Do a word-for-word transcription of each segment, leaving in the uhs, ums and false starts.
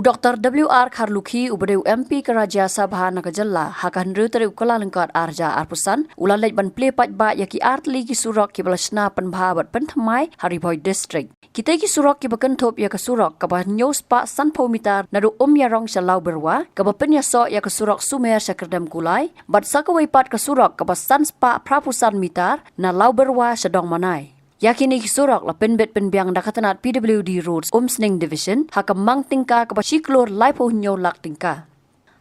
Dr W R Kharlukhi, uba dei u M P ka Rajya Sabha na ka jylla, ha ka hynriew tarik u Kyllalyngkot ar hajar arphew san, u la leit ban plie paidbah ïa ki artylli ki surok kiba la shna pynbha bad pynthymmai ha Ri Bhoi District. Kitei ki surok kiba kynthup ïa ka surok kaba hynñiew spah sanphew mitar naduh Umïarong sha Lawbyrwa, kaba pynïasoh ïa ka surok Sumer sha Kyrdemkulai, bad sa kawei pat ka surok kaba san spah phraphew san mitar na Lawbyrwa sha Dongmanai. Ïa kine ki surok la pynbit pynbiang da ka tnat P W D Roads Umsning Division ha ka mang tyngka kaba shi klur laiphew hynñiew lak tyngka.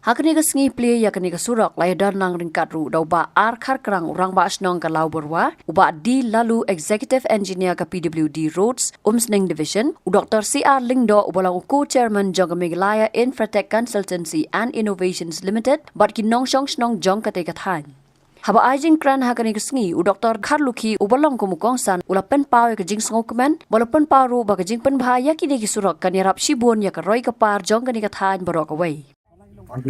Ha kane ka sngi plie ïa kane ka surok la ïadon lang ryngkat ruh da u Bah R Kharkrang, u Rangbah Shnong ka Lawbyrwa, u Bah D Laloo, Executive Engineer ka P W D Roads Umsning Division, u Dr C R Lyngdoh, uba long u Co-Chairman jong ka Meghalaya Infratech Consultancy and Innovations Limited, bad ki nongshong shnong jong katei ka thaiñ. Haba ai jingkren ha kane ka sngi, u Dr Kharlukhi, uba long kum u kongsan, u la pynpaw ïa ka jingsngewkmen, bad u la pynpaw ruh ba ka jingpynbha ïa kine ki surok kan ïarap shibun ïa ka roi ka par jong kane ka thaiñ baroh kawei. Ah,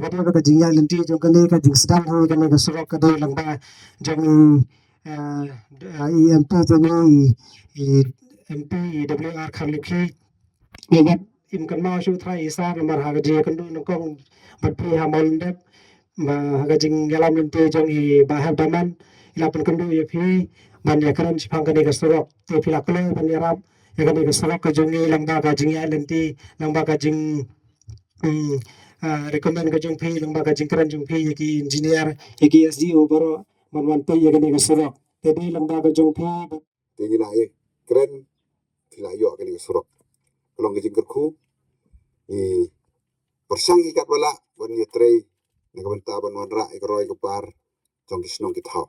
ka dei ba ka jingïaid lynti jong kane ka jingsdang ha kane ka surok ka dei lyngba jong i, ah, i M P jong i, i M P W R Kharlukhi. Ïa wat im kynmaw shuh trai i sar namar ha ka jingïakynduh nyngkong bad phi ha Mawlyndep, ma ha ka jingïalam lynti jong i Bah Hepdaman, i la pynkynduh ïa phi ban ïakren shaphang kane ka surok. Te phi la kloi ban ïarap ïa kane ka surok ka jong i lyngba ka jingïaid lynti, lyngba ka jing, mm, ah, recommend ka jong phi, lyngba ka jingkren jong phi ïa ki engineer, ïa ki S D O baroh ban wan peit ïa kane ka surok. Te dei lyngba ka jong phi. Te ngi la ïakren, phi la ïoh kane ka surok. Ka long ka jingkyrkhu, ngi pyrshang hi katba lah ban ïatrei na ka bynta ban wanrah ïa ka roi ka par jong ki shnong ki thaw.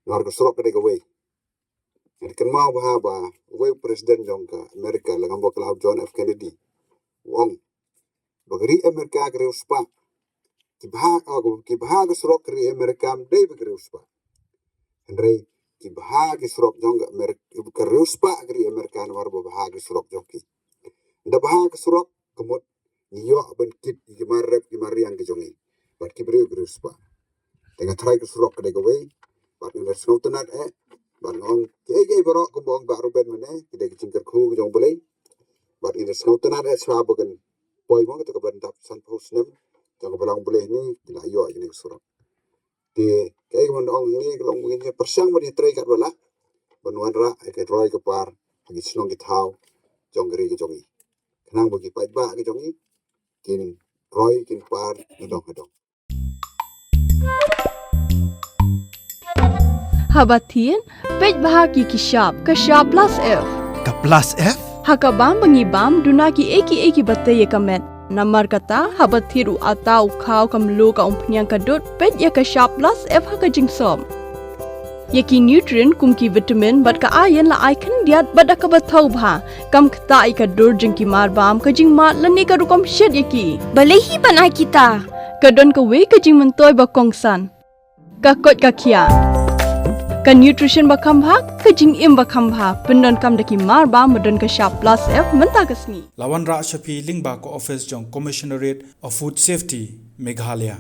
Namar ka surok ka dei kawei. Ngi kynmaw bha ba uwei u president jong ka America, lane ngam bakla, u John F Kennedy, u ong ba ka ri America ka riewspah. Ki bha, ah, ki bha ka surok ka ri America, ym dei ba ka riewspah. Hynrei ki bha ki surok jong ka America, ka riewspah ka ri America namar ba bha ki surok jong ki. Ynda bha ka surok, ka mut ngi ïoh ban kit ïa ki mar rep ki mar riang ki jong ngi bad ki briew ki riewspah. Te nga tharai ka surok ka dei kawei, bad nga sngewtynnat eh, bad nga ong kiei kiei baroh kumba ong Bah Reuben mynne, ki dei ki jingkyrkhu ki jong U Blei. Bad nga sngewtynnat eh shuwa ba kan poi mo kata ka ban dap sanphew snem jong ka Balang U Blei ne, ki la ïoh ïa kane ka surok. Te kaei kaba nga ong ne, ka long ba ngin ïa pyrshang ban ïatrei katba lah ban wanrah ïa ka roi ka par ha ki shnong ki thaw jong ka ri ka jong ngi, khnang ba ki paidbah ki jong ngi kin roi kin par nadong hadong. Haba thied, peit bha ki ki shap, ka shap plus F. Ka plus F? Ha ka bam ba ngi bam, duna kiei kiei kiba tei ïa ka met. Namar kata, haba thied u atta, u khaw, ka mluh, ka umphniang, ka dud, peit ïa ka shap plus F ha ka jingsop. Ïa ki nutrient kum ki vitamin bad ka iron la ai khyndiat bad da kaba thaw bha. Kam ktah ïa ka dur jong ki mar bam, ka jingmad lane ka rukom shet ïa ki. Balei hi ban ai kita? Ka don kawei ka jingmyntoi ba kongsan. Ka koit ka khiah. Ka nutrition ba kham bha, ka jingim ba kham bha. Pyndonkam da ki mar bam ba don ka shap plus F mynta ka sngi. La wanrah sha phi lyngba ka office jong Commissionerate of Food Safety, Meghalaya.